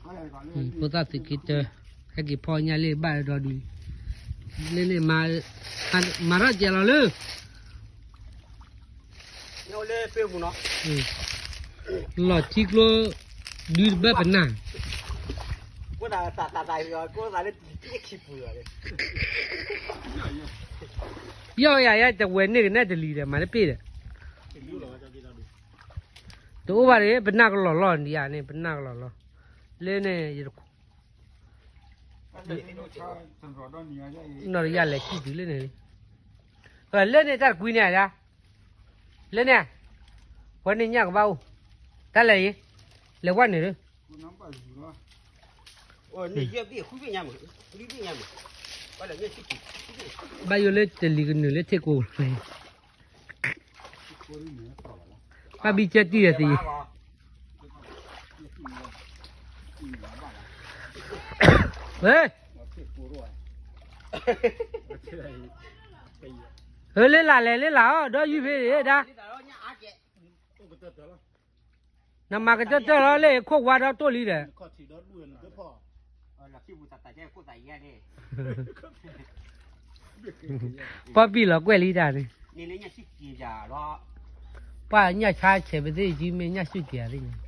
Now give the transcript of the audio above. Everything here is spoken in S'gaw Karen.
ဖိသၣ်သုးက့တၢ, ဟဲက့ၤဖီညၣ်လၢဘၣ်ဒီဒု, လၢန့ၣ်, မၤထီၣ်ကဲလီၤလၢ လီၤထံကျိ ဒုတဘၣ်ပနၢ်, ယီၢ်ယၤယဲတဝဲန့ၢ်ကနဲၣ်တလံၤဒီး မၤတပ့ၢ်ဒီး, တအိၣ်ဘၣ်ဒီး ပနၢ်ကလီၤလီၤဒံးဧါန့ၣ် ပနၢ်ကလီၤလီၤ, လၢန့ၣ် ယတ နီၢ်တယၢ်လဲၤစံၣ်တုၤလၢန့ၣ်လံ, လၢန့ၣ်တၢ်တကွံန့ၣ်ဒၣ်, လၢန့ၣ်, ဝဲန့ၣ်ညၣ်ကဘၣ်အိၣ်, တၢ်လဲၤအံၤ, လဲၤဝဲန့ၣ်လၢ ဘၣ်ယိၣ်လၢတလံၤကနုာ်လၢထ့ၣ်ကိး, ဘၣ်ဘံကဲတံၢ်အသ့, ဝဲ, လၢလၢ်လဲၤလၢလၢ်အီၤ ဒီးယုၢ်ဖဲဒၣ်, နမၤကတၢၢ်တၢၢ်လီၤလၢခိၣ်ဝါဒီးတိၢ်လံဒီး, ပီၢ်ပံၣ်လီၤကွဲၢ်လံတၢ်န့ၣ်, ပှၤညၣ်ဆါဆဲးပသ့ၣ်ကံ မ့ၢ်ညၣ်ဆူၣ်ကဲၤသ့ၣ်န့ၣ်,